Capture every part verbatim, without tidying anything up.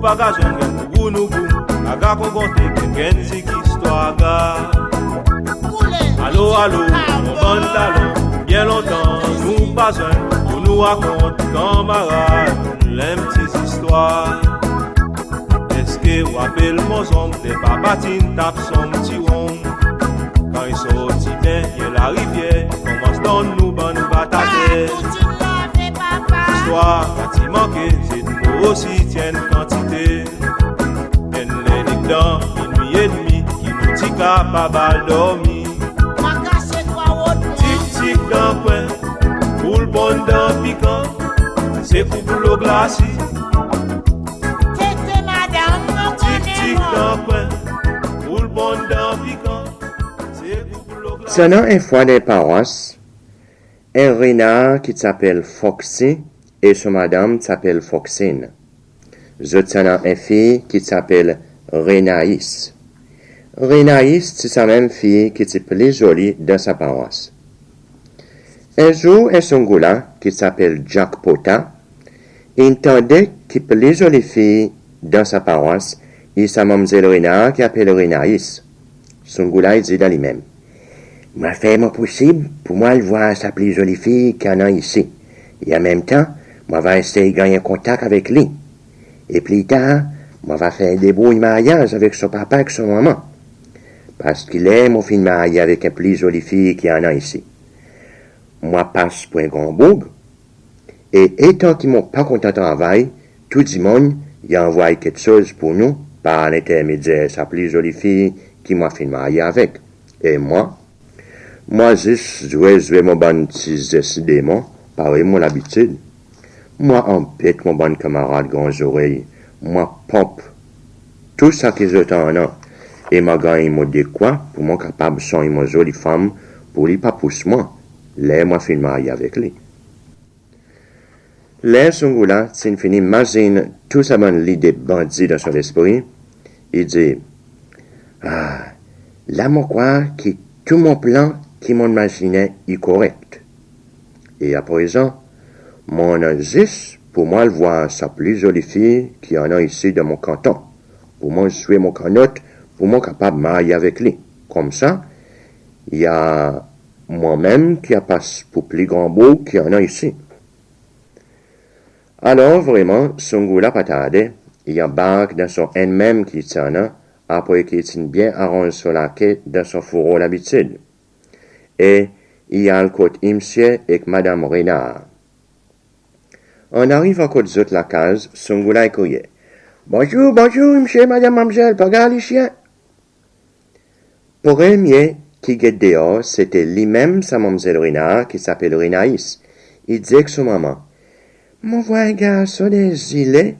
Pa gazon gen pou gou nou gou, aga kongonte gen kenn zik istwar ga. Alo, alo, mon bann dalon, byen lontan nou pa zwenn, pou nou rakont kanmarad, lenm ti zistwar. Eski ou rapel mon zonm, ler papa ti'n tap son ti wonm? Kan i sorti byen, byen larivyer, konmans donn nou bann batate. Zistwar pa ti manke, zedmo osi ti annan kantite. Enn ler nik dan minwi edmi, ki nou ti kapab al dormi. Tik, tik dan kwen, boul ponn dan pikan, se kou dlo glasi. Tik, tik dan kwen, boul ponn dan pikan, se kou dlo glasi. Ti annan en fwa dan en parwas, en renar ki ti apel Foxy e son madanm ti apel Foxine. Zot ti annan en fiy ki ti apel Renais. Renais ti sa menm fiy ki ti pli zoli dan sa parwas. En zour, en Soungoula ki ti apel Jack Pota, in tande ki pli zoli fiy dan sa parwas i sa manmzel renar ki apel Renais. Soungoula i dir dan li menm, "Mon a fer mon posib pour mwan al vwar sa pli zoli fiy ki annan isi. E anmenmtan, mon ava esey ganny kontak avek li. E pli tar, mon ava fer debrouy maryaz avek son papa ek son manman. Parski ler mon fin marye avek en pli zoli fiy ki annan isi, mon a pas pour en gran boug. E etan ki mon pa kontan travay, tou dimoun i anvoy keksoz pour nou par lentermedyer sa pli zoli fiy ki mon a fin marye avek. E mwan, mon a zis zwe, zwe mon bann ti zes demon, parey mon labitid. Mon a anbet mon bann kanmarad gran zorey, mon a ponp tou sa ki zot annan, e mon a ganny mon dekwa pour mon kapab sonny mon zoli fanm pour li pa pous mwan ler mon a fin marye avek li." Ler Soungoula ti'n fini mazin tou sa bann lide bandi dan son lespri, i dir, "Ah, la mon krwar ki tou mon plan ki mon'n mazinen i korek. E aprezan, mon annan zis pour mwan al vwar sa pli zoli fiy ki annan isi dan mon kanton, pour mwan zwe mon kannot pour mwan kapab marye avek li. Konmsa, i a mwan menm ki a pas pour pli gran boug ki annan isi." Alor vreman, Soungoula pa tarde, i anbark dan son enn menm ki i ti annan, apre ki i ti'n byen aranz son lake dan son fouro labitid. E i al kot msye ek madanm Renar. An arivan kot zot lakaz, Soungoula i kriye, "Bonzour, bonzour, msye, madanm, manmzel, pa gard li syen." Premye ki get deor, sete li menm sa manmzel Renar ki ti apel Renais. I dir ek son manman, "Mon vwar en garson dan en zile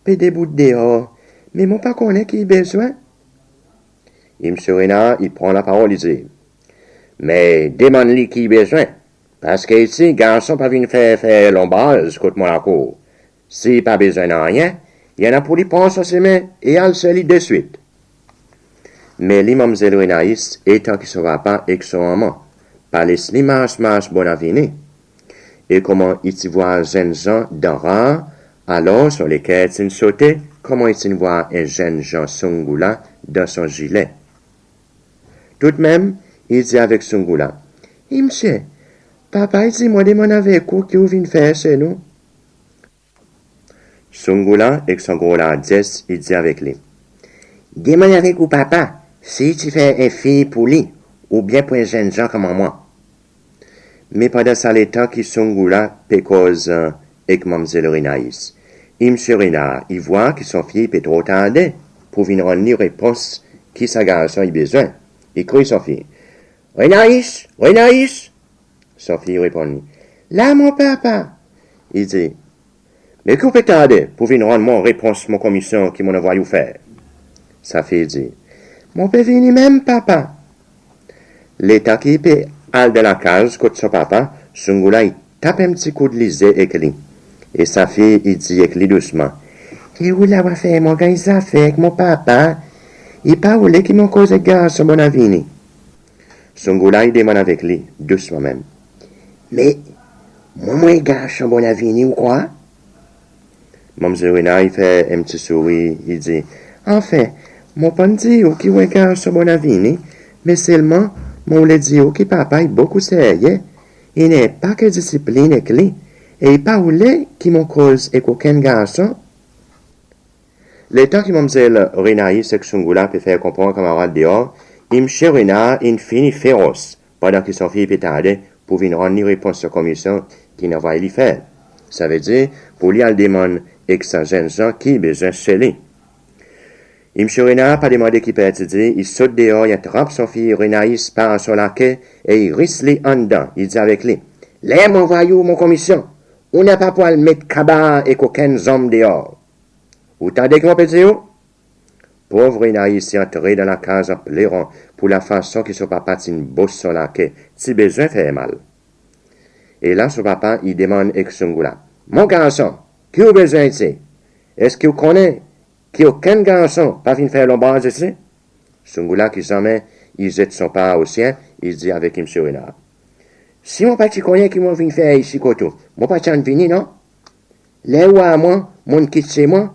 pe debout deor, me mon pa konnen ki i bezwen." Msye Renar i pran laparol, i dir, "Me demann li ki i bezwen, parski isi garson pa vin fer, fer lonbraz kot mon lakour. Si i pa bezwen nanryen, i annan pour li pran son semen e al se li deswit." Me li manmzel Renais, etan ki son papa ek son manman pa les li mars, mars bon avini. E konman i ti vwar zennzan dan rar, alor son leker ti'n sote konman i ti'n vwar en zennzan Soungoula dan son zile. Toudmenm, i dir avek Soungoula, "Msye, papa i dir mwan demann avek ou ki ou vin fer se nou." Soungoula, ek son gro lardyes, i dir avek li, "Demann avek ou papa si i ti fer en fiy pour li, oubyen pour en zennzan konman mwan." Me pandan sa letan ki Soungoula pe koz, e, ek manmzel Renais, Msye Renar i vwar ki son fiy pe tro tarde pour vin rann li repons ki sa garson i bezwen. I kriy son fiy, "Renais, Renais!" Son fiy i reponn li, "La, mon papa." I dir, "Me ki ou pe tarde pour vin rann mwan repons mon komisyon ki mon'n anvoy ou fer?" Sa fiy i dir, "Mon pe vini menm, papa." Letan ki i pe al dan lakaz kot son papa, Soungoula i tap en pti koud lize ek li. E sa fiy i dir ek li dousman, "E ou la ou a fer mwan ganny zafer ek mon papa, i pa oule ki mon koz ek garson bon avini." Soungoula i demann avek li, dousman menm, "Me mwan, mon en garson bon avini, ou krwar?" Manmzel Renar i fer en pti sourir, i dir, "Anfen, mon pa'n dir ou ki ou en garson bon avini, me selman mon oule dir ou ki papa i bokou serye, i annan en paket disiplin ek li, e i pa oule ki mon koz ek okenn garson." Letan ki manmzel Renais ek Soungoula pe fer konpran kanmarad deor, Msye Renar in fini feros pandan ki son fiy pe tarde pour vin rann li repons son komisyon ki'n anvoy li fer. Savedir, pour li al demann ek sa zennzan ki i bezwen se li. Msye Renar pa demande ki per ti dir, i sot deor, i atrap son fiy Renais par son lake e i ris li andan, i dir avek li, "Ler mon anvoy ou mon komisyon, ou napa pour al met kabar ek okenn zonm deor. Ou tande ki mon pe dir ou?" Pov Renais i antre dan lakaz an pleran pour lafason ki son papa ti'n bos son lake, ti bezwen fer mal. E la son papa i demann ek Soungoula, "Mon garson, ki ou bezwen isi? Eski ou konnen ki okenn garson pa vin fer lonbraz isi?" Soungoula ki zanmen i zet son par o syen, i dir avek Msye Renar, "Si mon pa ti konnen ki mon vin fer isi kot ou, mon pa ti a'n vini, non? Ler ou war mwan, mon'n kit se mwan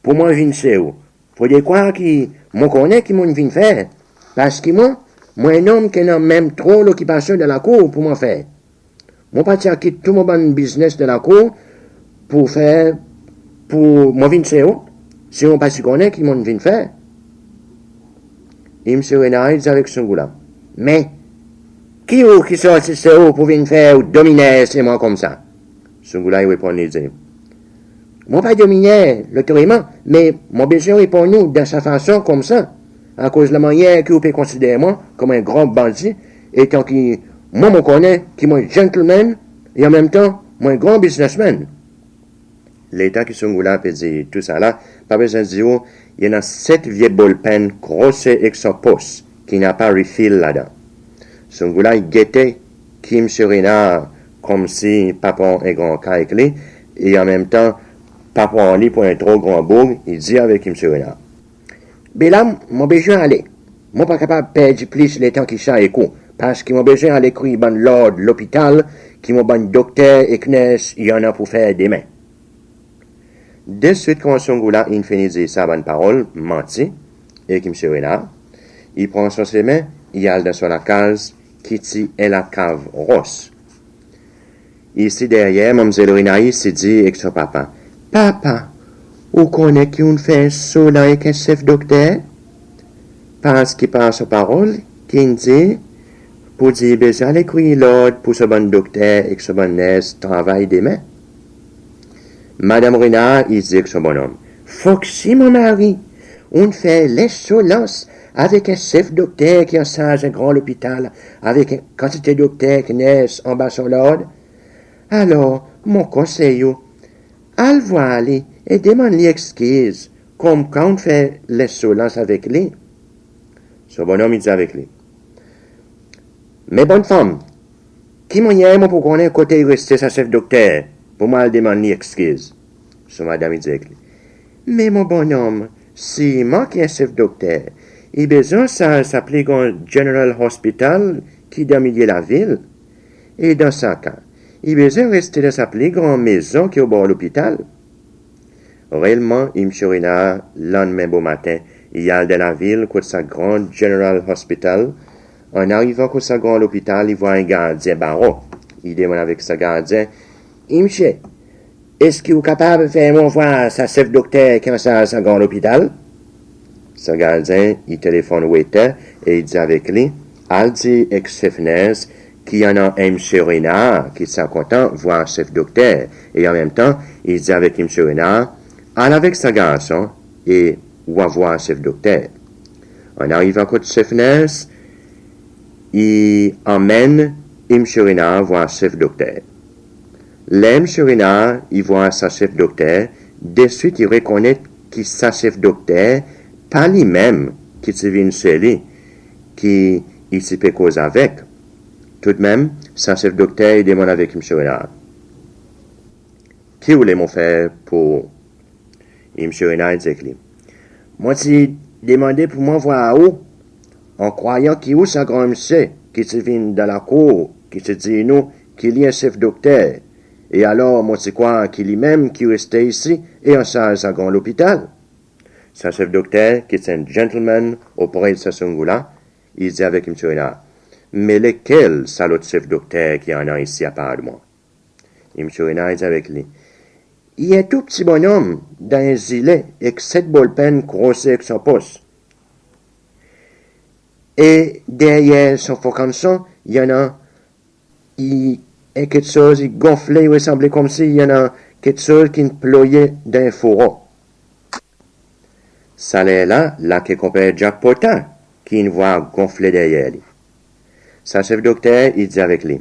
pour mwan vin se ou, fodre krwar ki mon konnen ki mon'n vin fer, parski mwan, mon en nonm ki annan menm tro lokipasyon dan lakour pour mwan fer. Mon pa ti a kit tou mon bann biznes dan lakour pour fer, pour mwan vin se ou, si mon pa ti konnen ki mon'n vin fer." Msye Renar i dir avek Soungoula, "Me ki ou ki sorti se ou pour vin fer ou dominer se mwan koumsa?" Soungoula i reponn, i dir, "Mon pa dominer lotreman, me mon bezwen reponn ou dan sa fason koumsa, akoz lamannyer ki ou pe konsider mwan konman en gran bandi, etan ki mwan mon konnen ki mon gentleman, e anmenmtan mon gran biznesmenn." Letan ki Soungoula pe dir tousala, pa bezwen dir ou, i annan set vye bolpenn krose ek son pos ki napa refill ladan. Soungoula i gete ki Msye Renar konmsi pa pran en gran ka ek li, e anmenmtan pa pran li pour en tro gran boug, i dir avek Msye Renar, "Be la, mon bezwen ale. Mon pa kapab perdi plis letan ki sa ek ou, parski mon bezwen al ekrir bann lord lopital ki mon bann dokter ek ners i annan pour fer demen." Deswit konman Soungoula in fini dir sa bann parol manti ek Msye Renar, i pran son semen, i al dan son lakaz ki ti en lakav ros. Isi deryer, manmzel Renais i dir ek son papa, "Papa, ou konnen ki ou'n fer ensolan ek en sef dokter?" Parski par son parol ki'n dir pour dir i bezwen al ekrir lord pour son bann dokter ek son bann ners travay demen. Madanm Renar i dir ek son bonnonm, "Foksi mon mari, ou'n fer lensolans avek en sef dokter ki ansarz en gran lopital avek en kantite dokter ek ners anba son lord. Alor, mon konsey ou, al war li e demann li ekskiz konmkwa ou'n fer lensolans avek li." Son bonnonm i dir avek li, "Me bonnfanm, ki mannyer mon pou konnen kote i reste sa sef dokter pour mon al demann li ekskiz?" Son madanm i dir avek li, "Me mon bonnonm, sirman ki en sef dokter i bezwen ansarz sa pli gran General Hospital ki dan milye lavil. E dan sa ka, i bezwen reste dan sa pli gran mezon ki obor lopital." Reelman, Msye Renar, lannmen bomaten, i al dan lavil kot sa gran General Hospital. An arivan kot sa gran lopital, i vwar en gardyen baro. I demann avek sa gardyen, "Msye, eski ou kapab fer mwan vwar sa sef dokter ki ansarz sa gran lopital?" Sa gardyen i telefonn waiter e i dir avek li, "Al dir ek sef ners ki annan en Msye Renar ki ti a kontan vwar sef dokter." E anmenmtan, i dir avek Msye Renar, "Al avek sa garson e ou a vwar sef dokter." An arivan kot sef ners, i anmenn Msye Renar vwar sef dokter. Ler Msye Renar i vwar sa sef dokter, deswit i rekonnet ki sa sef dokter pa li menm ki ti vin se li ki i ti pe koz avek. Toudmenm, sa sef dokter i demann avek Msye Renar, "Ki ou le mon fer pour ou?" Msye Renar i dir avek li, "Mon ti demande pour mwan vwar ou, an krwayan ki ou sa gran msye ki ti vin dan lakour, ki ti dir nou ki li en sef dokter. E alor mon ti krwar ki li menm ki reste isi e ansarz sa gran lopital. Sa sef dokter, ki ti en gentleman opre sa Soungoula, i dir avek Msye Renar, me lekel sa lot sef dokter ki annan isi apard mwan? E Msye Renar i dir avek li, i en tou pti bonnonm dan en zile ek set bolpenn kroze ek son pos. E deryer son fon kanson, i annan i, en keksoz i gonfle, i resanble konmsi i annan keksoz ki'n ploye dan en fouro. Sa ler la, la ke konper Jack Pota ki'n vwar gonfle deryer li. Sa sef dokter i dir avek li,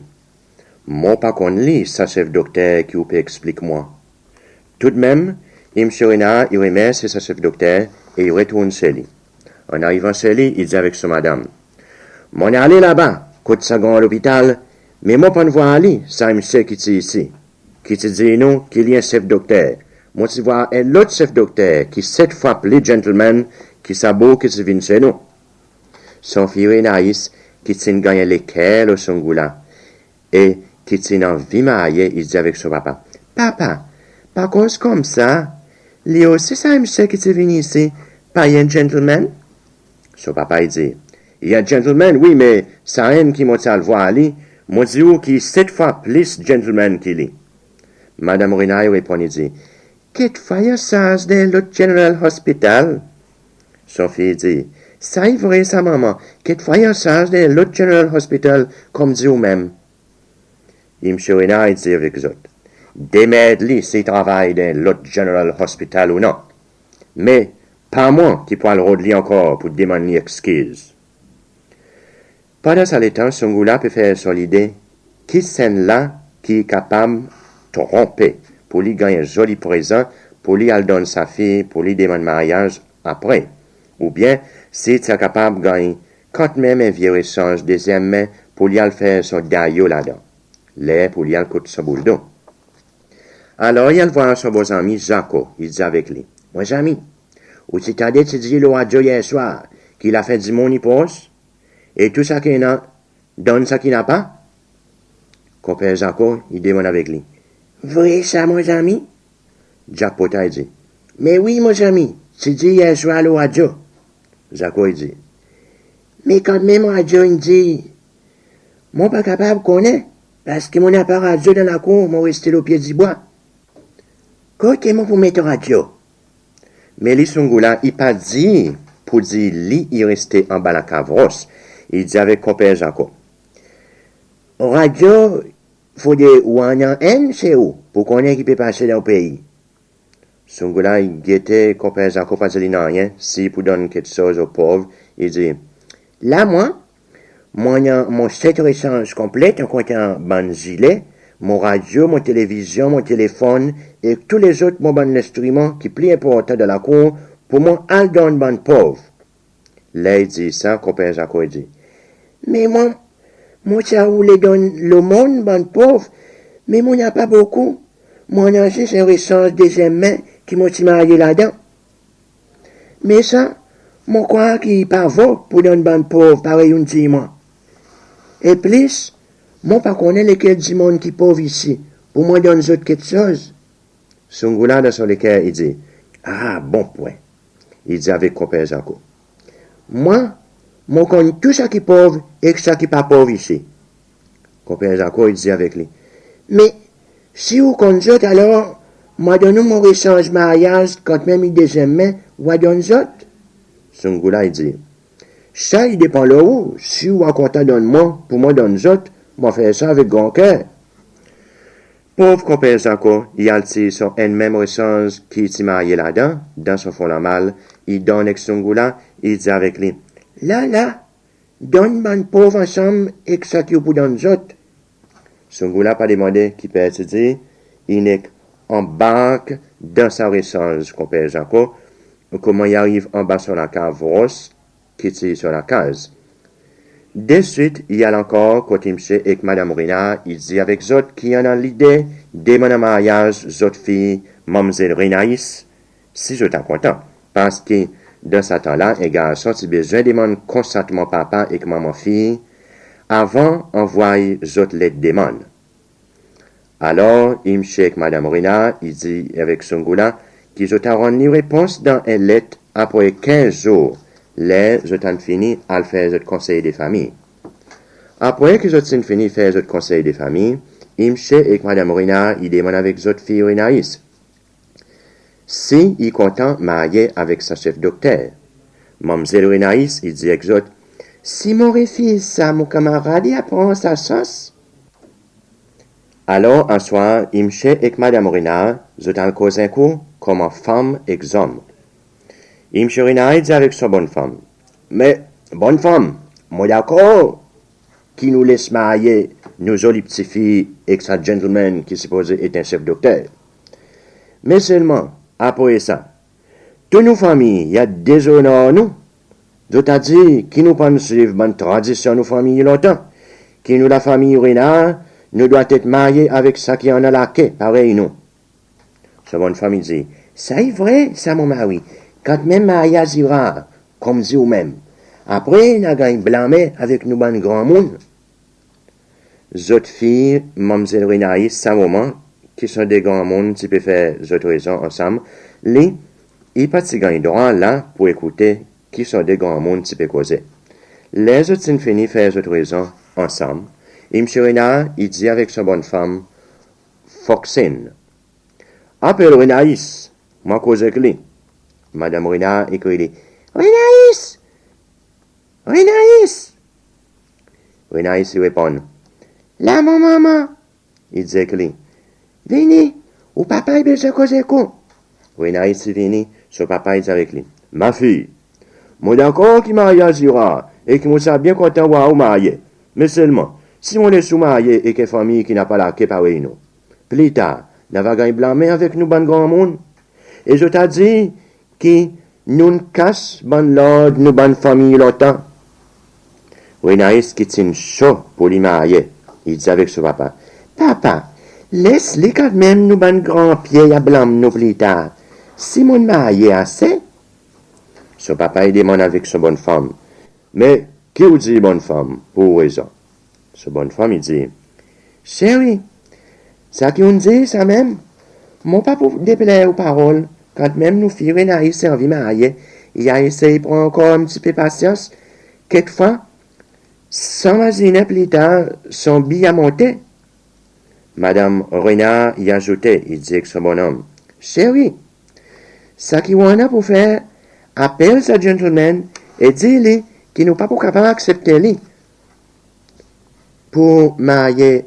mon pa konn li, sa sef dokter ki ou pe eksplik mwan. Toudmenm, Msye Renar i remersye sa sef dokter e i retourn se li. An arivan se li, i dir avek son madanm, mon'n ale laba kot sa gran lopital, me mon pa'n vwar li, sa msye ki ti isi, ki ti dir nou ki li en sef dokter. Mon ti vwar en lot sef dokter ki set fwa pli gentleman ki sa boug ki ti vin se nou. Son fiy Renais, ki ti'n ganny leker lo Soungoula e ki ti'n anvi marye, i dir avek son papa, papa, pa koz konmsa, li osi sa msye ki ti vin isi pa i en gentleman? Son papa i dir, i en gentleman wi, me sa enn ki mon ti al vwar li, mon dir ou ki i set fwa plis gentleman ki li. Madanm Renar i reponn, i dir, kekfwa i ansarz dan en lot General Hospital. Son fiy i dir, sa i vre sa manman, kekfwa i ansarz dan en lot General Hospital, konmdi ou menm. E Msye Renar i dir avek zot, demerd li si i travay dan en lot General Hospital ou non. Me pa mwan ki pou al rod li ankor pour demann li ekskiz. Pandan sa letan, Soungoula pe fer son lide ki senn la ki i kapab tronpe pour li ganny en zoli prezan pour li al donn sa fiy pour li demann maryaz apre. Oubyen, si i ti a kapab ganny kantmenm en vye resanz dezyenm men pour li al fer son dayo ladan, ler pour li al kot son bouldo. Alor, i al vwar son bon zanmi Zako, i dir avek li, mon zanmi, ou ti tande ti dir lo radyo yer swar ki lafen dimoun i pros, e tou sa ki annan donn sa ki napa? Konper Zako i demann avek li, vre sa, mon zanmi? Jack Pota i dir, me wi, mon zanmi, ti dir yer swar lo radyo. Zako i dir, me kantmenm radyo in dir, mon pa kapab konnen, parski mon napa radyo dan lakour, mon reste lo pye dibwa. Kote mon pou met radyo? Me li Soungoula i pa dir pour dir li i reste anba lakav ros, i dir avek Konper Zako, radyo fodre ou annan enn se ou, pour konnen ki pe pase dan ou pei. Soungoula i gete Konper Zako pa dir li nanryen, si i pou donn keksoz o pov, i dir, la mwan, mon annan mon set resanz konplet, an kontan bann zile, mon radyo, mon televizyon, mon telefonn, e tou lezot mon bann lenstriman ki pli enportan dan lakour pour mwan al donn bann pov. Ler i dir sa, Konper Zako i dir, me mwan, mon ti a oule donn lo monn bann pov, me mon napa bokou. Mon annan zis en resanz dezyenm men ki mon ti marye ladan. Me sa, mon krwar ki pa vo pour donn bann pov parey ou'n dir mwan. E plis, mon pa konnen lekel dimoun ki pov isi pour mwan donn zot keksoz. Soungoula dan son leker i dir, a, bon pwen, i dir avek Konper Zako. Mwan, mon konn tou sa ki pov ek sa ki pa pov isi. Konper Zako i dir avek li, me si ou konn zot, alor mon a donn ou mon resanz maryaz, kantmenm i dezyenm men, ou a donn zot? Soungoula i dir, sa i depan lo ou, si ou a kontan donn mwan pour mwan donn zot, mon a fer sa avek gran ker. Pov Konper Zako i al tir son enn menm resanz ki i ti marye ladan, dan son fon lanmal, i donn ek Soungoula, i dir avek li, la, la, donn bann pov ansanm ek sa ki ou pou donn zot. Soungoula pa demande ki per ti dir, i nek anbark dan sa resanz Konper Zako, konman i ariv anba son lakav ros, ki ti son lakaz. Deswit, i al ankor kot Msye ek Madanm Renar, i dir avek zot ki i annan lide demann an maryaz zot fiy, Manmzel Renais, si zot a kontan. Parski dan sa tan la, en garson ti bezwen demann konsantman papa ek manman fiy avan anvoy zot let demann. Alor, i msye ek madanm Renar i dir avek Soungoula ki zot a rann li repons dan en let apre kenz zour, ler zot a'n fini al fer zot konsey de fanmir. Apre ki zot ti'n fini fer zot konsey de fanmir, i msye ek madanm Renar i demann avek zot fiy Renais si i kontan marye avek sa sef dokter. Manmzel Renais i dir ek zot, "Si mon refiz sa, mon kanmarad i a pran sa sans." Alor, en swar, i msye ek madanm Renar, zot al koz en kou konman fanm ek zonm. I msye Renar i dir avek son bonnfanm, "Me, bonnfanm, mon dakor ki nou les marye nou zoli pti fiy ek sa gentleman ki sipoze et en sef dokter. Me selman, apre sa, tou nou fanmir i a dezonor nou. Zot a dir ki nou pa'n swiv bann tradisyon nou fanmir lontan, ki nou lafanmir Renar, nou dwatet marye avek sa ki annan lake parey nou." Son bonnfanm i dir, "Sa i vre, sa mon mari, kantmenm maryaz i rar, konmdir ou menm. Apre, nou a ganny blanmen avek nou bann granmoun." Zot fiy, manmzel Renais, sa moman ki son de granmoun ti pe fer zot rezon ansanm, li, i pa ti ganny drwa la pour ekoute ki son de granmoun ti pe koze. Ler zot ti'n fini fer zot rezon ansanm, i msye Renar i dir avek son bonnfanm, "Foksin, apel Renais, mon a koz ek li." Madanm Renar i kriy li, "Renais! Renais!" Renais i reponn, "La mon manman," i dir ek li. "Vini, ou papa i bezwen koz ek ou." Renais i vini, son papa i dir avek li, "Ma fiy, mon dakor ki maryaz i rar e ki mon ti a byen kontan war ou marye. Me selman, si mon les ou marye ek en fanmir ki napa lake parey nou, pli tar, nou ava ganny blanmen avek nou bann granmoun. E zot a dir ki nou'n kas bann lord nou bann fanmir lontan." Renais ki ti'n so pour li marye, i dir avek son papa, "Papa, les li kantmenm nou bann granpye i a blanm nou pli tar, si mon'n marye ase." Son papa i demann avek son bonnfanm, "Me ki ou dir bonnfanm pour ou rezon?" Son bonnfanm i dir, "Seri, sa ki ou'n dir sa menm, mon pa pou depler ou parol, kantmenm nou fiy Renais i anvi marye, i a esey pran ankor en pti pe pasyans, kekfwa, san mazinen pli tar son bi a monte." Madanm Renar i azoute, i dir ek son bonnonm, "Seri, sa ki ou annan pour fer, apel sa gentleman e dir li ki nou pa pou kapab aksepte li pour marye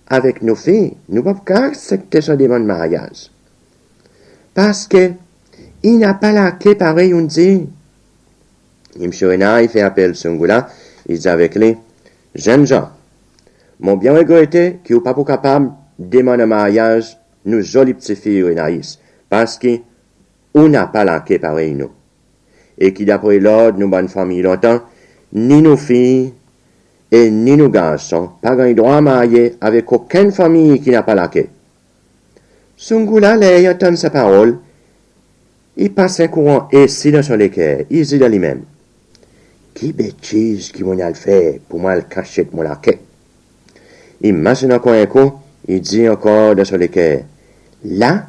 avek nou fiy, nou pa pou kapab aksepte son demann maryaz. Parski i napa lake parey ou'n dir." Msye Renar i fer apel Soungoula, i dir avek li, "Zennzan, mon byen regrete ki ou pa pou kapab demann an maryaz nou zoli pti fiy Renais, parski ou napa lake parey nou. E ki dapre lord nou bann fanmir lontan, ni nou fiy e ni nou garson pa ganny drwa marye avek okenn fanmir ki napa lake." Soungoula, ler i antann sa parol, i pas en kouran esi dan son leker, i dir dan li menm, "Ki betiz ki mon'n al fer pour mon al kasyet mon lake?" I mazin ankor en kou, i dir ankor dan son leker, "La,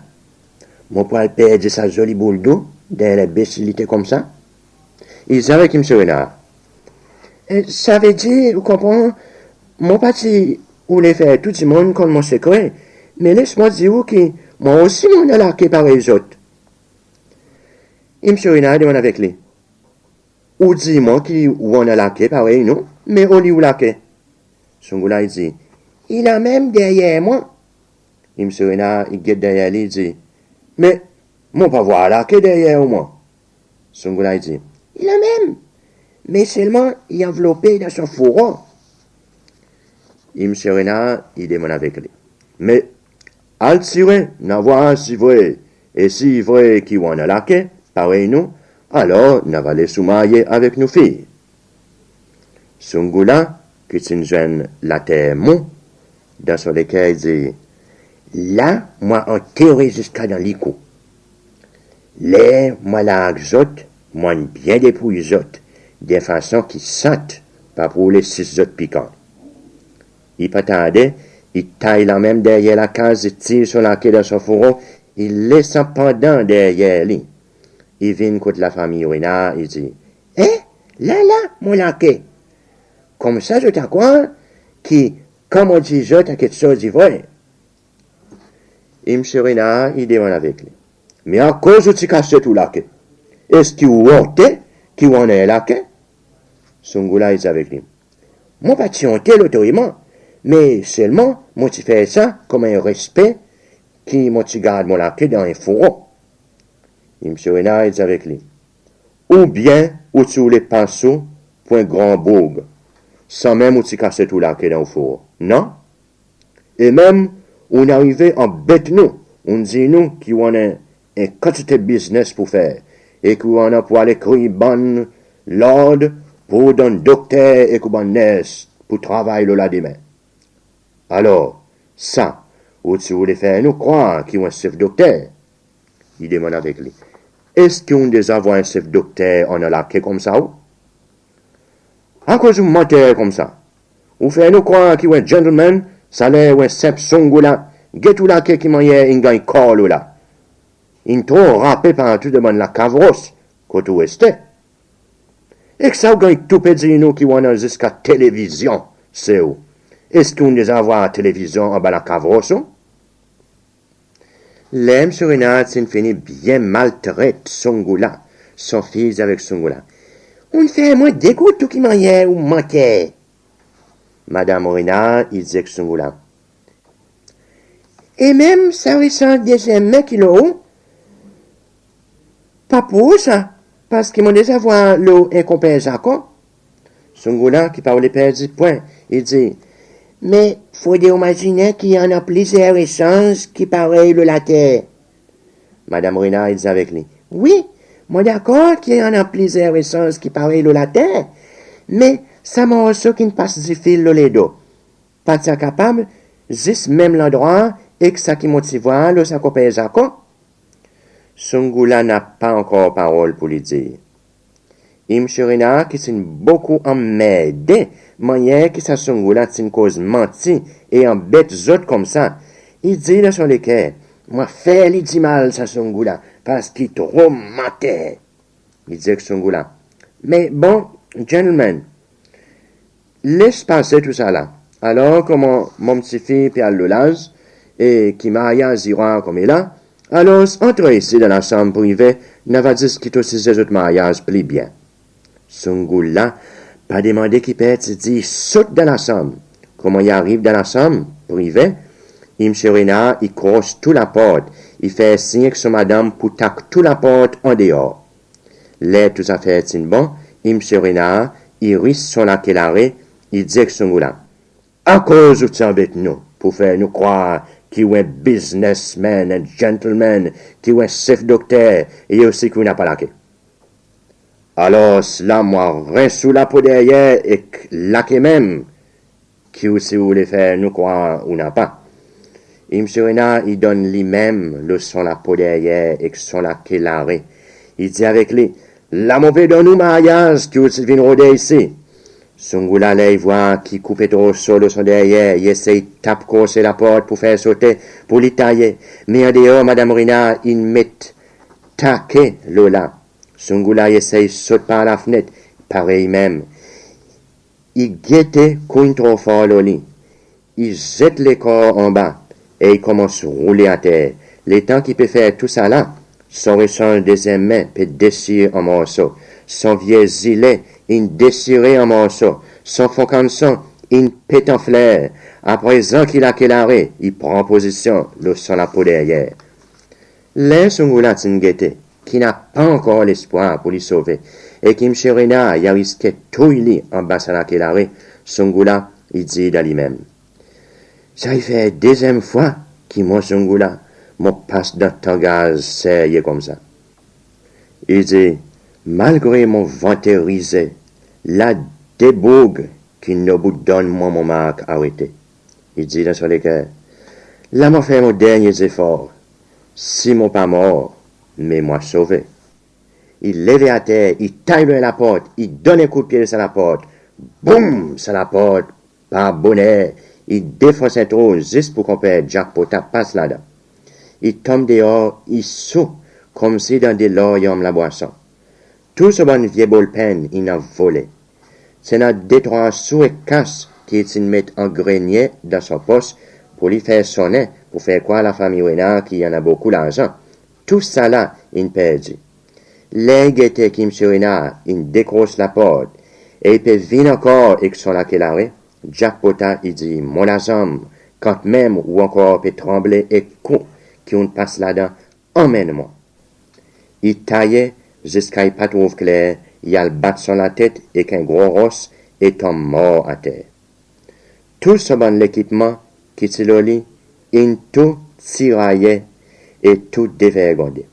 mon pou al perdi sa zoli boul dou dan en lenbesilite koumsa?" I dir avek Msye Renar, "E, savedir, ou konpran, mon pa ti oule fer tou dimoun konn mon sekre, me les mwan dir ou ki mwan osi mon annan lake parey zot." Msye Renar i demann avek li, "Ou dir mwan ki ou annan lake parey nou, me oli ou lake?" Soungoula i dir, "I la menm deryer mwan." Msye Renar i get deryer li, i dir, "Me mon pa war lake deryer ou mwan." Soungoula i dir, "I la menm, me selman i anvlope dan son fouro." Msye Renar i demann avek li, "Me al tire, nou a war si vre, e si vre ki ou annan lake parey nou, alor nou ava les ou marye avek nou fiy." Soungoula, ki ti'n zwenn later mou, dan son leker i dir, "La mon a antere ziska dan likou. Ler mon a larg zot, mon'n byen depouy zot dan fason ki sant pa pou les zot pikan." I pa tarde, I tay lanmenm deryer lakaz, i tir son lake dan son fouro, i les sa pandan deryer li. I vin kot lafanmir Renar, i dir, "Eh, la la, mon lake!" Koumsa zot a krwar ki kan mon dir zot en keksoz i vre. E Msye Renar i demann avek li, "Me akoz ou ti kasyet ou lake? Eski ou onte ki ou annan en lake?" Soungoula i dir avek li, "Mon pa ti onte lotreman, me selman mon ti fer sa konman en respe ki mon ti gard mon lake dan en fouro." E Msye Renar i dir avek li, "Oubyen ou ti oule pas ou pour en gran boug, sanmenm ou ti kasyet ou lake dan ou fouro, non? E menm ou'n arive anbet nou, ou'n dir nou ki ou annan en kantite biznes pour fer, e ki ou annan pour al ekrir bann lord pour donn dokter ek ou bann ners pour travay lo la demen. Alor, sa, ou ti oule fer nou krwar ki ou en sef dokter?" I demann avek li, "Eski ou'n deza vwar en sef dokter annan lake koumsa ou? Akoz ou manter koumsa? Ou fer nou krwar ki ou en gentleman, sa ler ou en senp Soungoula. Get ou lake ki mannyer in ganny kor ou la. In tro rape partou dan bann lakavros kot ou reste. Ek sa ou ganny tou pe dir nou ki ou annan ziska televizyon se ou. Eski ou'n deza vwar televizyon anba lakavros ou?" Ler Msye Renar ti'n fini byen maltret Soungoula, son fiy i dir avek Soungoula, "Ou'n fer mwan degout ou ki mannyer ou manter." Madanm Renar i dir ek Soungoula, "E menm sa resans dezyenm men ki lo ou, pa pour ou sa, parski mon deza vwar lo en konper Zako." Soungoula ki pa oule perdi pwen, i dir, "Me fodre ou mazinen ki i annan plizyer resans ki parey lo later." Madanm Renar i dir avek li, "Wi, mon dakor ki i annan plizyer resans ki parey lo later, me sa morso ki'n pas difil lo ledo pa ti a kapab zis menm landrwa ek sa ki mon ti vwar lo sa konper Zako." Soungoula napa ankor parol pour li dir. E Msye Renar ki ti'n bokou anmerde mannyer ki sa Soungoula ti'n koz manti e anbet zot koumsa, i dir dan son leker, "Mon a fer li dimal sa Soungoula, parski tro manter." I dir ek Soungoula, "Me bon, gentleman, les pase tousala. Alor konman mon pti fiy pe al lo laz e ki maryaz i rwar konmela, alor antre isi dan lasanm prive, nou ava diskit osize zot maryaz pli byen." Soungoula pa demande ki per ti dir, i sot dan lasanm. Konman i ariv dan lasanm prive, e Msye Renar i kros tou laport, i fer siny ek son madanm pour tak tou laport andeor. Ler tou zafer ti'n bon, e Msye Renar i ris son lake lare, i dir ek Soungoula, "Akoz ou ti anbet nou pour fer nou krwar ki ou en biznesmenn, en gentleman, ki ou en sef dokter, e osi ki ou napa lake? Alor la mon a rens ou lapo deryer ek lake menm ki ou ti oule fer nou krwar ou napa." E Msye Renar i donn li menm lo son lapo deryer ek son lake lare. I dir avek li, "La mon pe donn ou maryaz ki ou ti vin rode isi." Soungoula ler i vwar ki koupe tro so lo son deryer, i esey tap kros laport pour fer sote, pour li taye. Me andeor, Madanm Renar in met take lo la. Soungoula i esey sot par lafnet, parey menm. I gete kou in tro for lo li. I zet lekor anba e i konmans roule ater. Letan ki pe fer tousala, son resans dezyenm men pe desir an morso. Son vye zile in desire an morso. Son fon kanson in pete an fler. Aprezan ki lake lare i pran pozisyon lo son lapo deryer. Ler Soungoula ti'n gete ki napa ankor lespwar pour li sove, e ki Msye Renar i a riske touy li anba sa lake lare, Soungoula i dir dan li menm, "Sa i fer dezyenm fwa ki mwan Soungoula mon pas dan tangaz serye koumsa." I dir, "Malgre mon vante rize, la de boug ki nobou donn mwan mon mark arete." I dir dan son leker, "La mon fer mon dernyen zefor, si mon pa mor, me mon a sove." I leve ater, i tay lo en laport, i donn en koudpye lo sa laport. Boum! Sa laport par boner I defons en trou zis pour konper Jack Pota pas ladan. I tonm deor, i sou, konmsi dan de lor i annan labwason. Tou son bann vye bolpenn in anvole. Ti annan de trwa sou ek kas ki ti'n met an grenye dan son pos pour li fer sonnen, pour fer krwar lafanmir Renar ki i annan bokou larzan. Tousala in perdi. Ler i gete ki Msye Renar in dekros laport e i pe vin ankor ek son lake lare, Jack Pota i dir, "Mon lazanm, kantmenm ou ankor pe tranble ek kou ki ou'n pas ladan, anmenn mwan." I taye ziska i pa trouv kler, i al bat son latet ek en gro ros e tonm mor ater. Tou son bann lekipman ki ti lo li in tou tiraye e tou devergonde.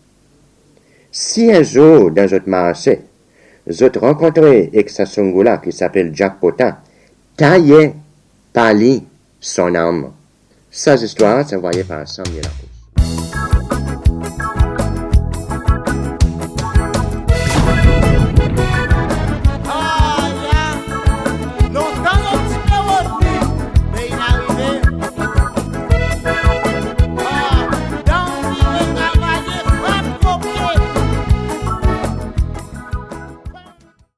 Si en zour dan zot marse, zot rankontre ek sa Soungoula ki apel Jack Pota, taye, pa li, son nanm. Sa zistwar ti anvoye par Samuel Lacoste.